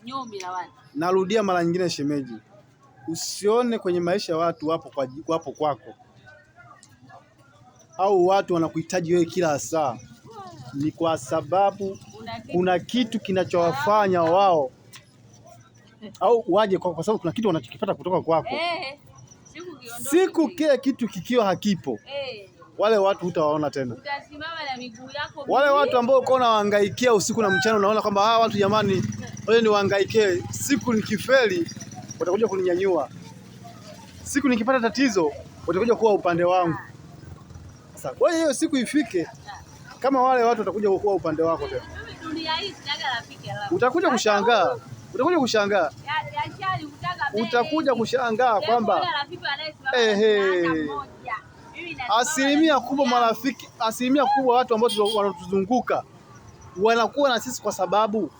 Nyomi la watu. Narudia mara nyingine, shemeji, usione kwenye maisha watu wapo kwa, wapo kwako au watu wanakuhitaji wewe kila saa, ni kwa sababu kuna kitu kinachowafanya wao au waje kwa sababu kuna kitu wanachokipata kutoka kwako. Siku Siku kile kitu kikiwa hakipo, wale watu hutawaona tena. Utasimama na miguu yako Wale watu ambao uko unawahangaikia usiku na mchana, unaona kwamba hawa watu jamani, wale niwahangaikie, siku nikifeli watakuja kuninyanyua, siku nikipata tatizo watakuja kuwa upande wangu. Sasa kwa hiyo siku ifike, kama wale watu watakuja kuwa upande wako tena, Mimi dunia hii sinaga rafiki alafu. utakuja kushangaa, utakuja kushangaa, utakuja kushangaa kwamba ehe, asilimia kubwa marafiki, asilimia kubwa watu ambao wanatuzunguka wanakuwa na sisi kwa sababu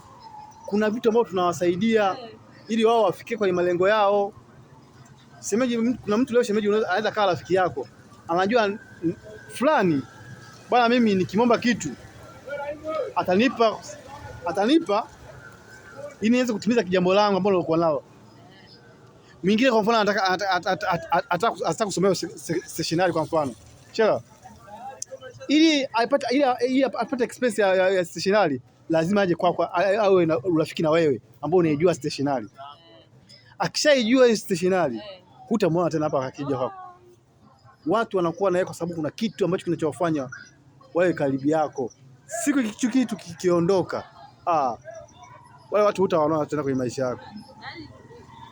kuna vitu ambavyo tunawasaidia ili wao wafikie kwenye malengo yao. Shemeji, kuna mtu leo shemeji, anaweza kawa rafiki yako, anajua fulani bwana, mimi nikimwomba kitu atanipa, atanipa ili niweze kutimiza kijambo langu ambalo nilikuwa nalo. Mwingine kwa mfano anataka kusomea stationery kwa mfano, Shela, ili apate expense ya stationery lazima aje kwako, awe na urafiki na wewe ambao unaijua stationery. Akishaijua hii stationery, hutamwona tena hapa akija kwako. Watu wanakuwa na yeye kwa sababu kuna kitu ambacho kinachowafanya wawe karibu yako. Siku hicho kitu kikiondoka, ah, wale watu hutawaona tena kwenye maisha yako. Yaani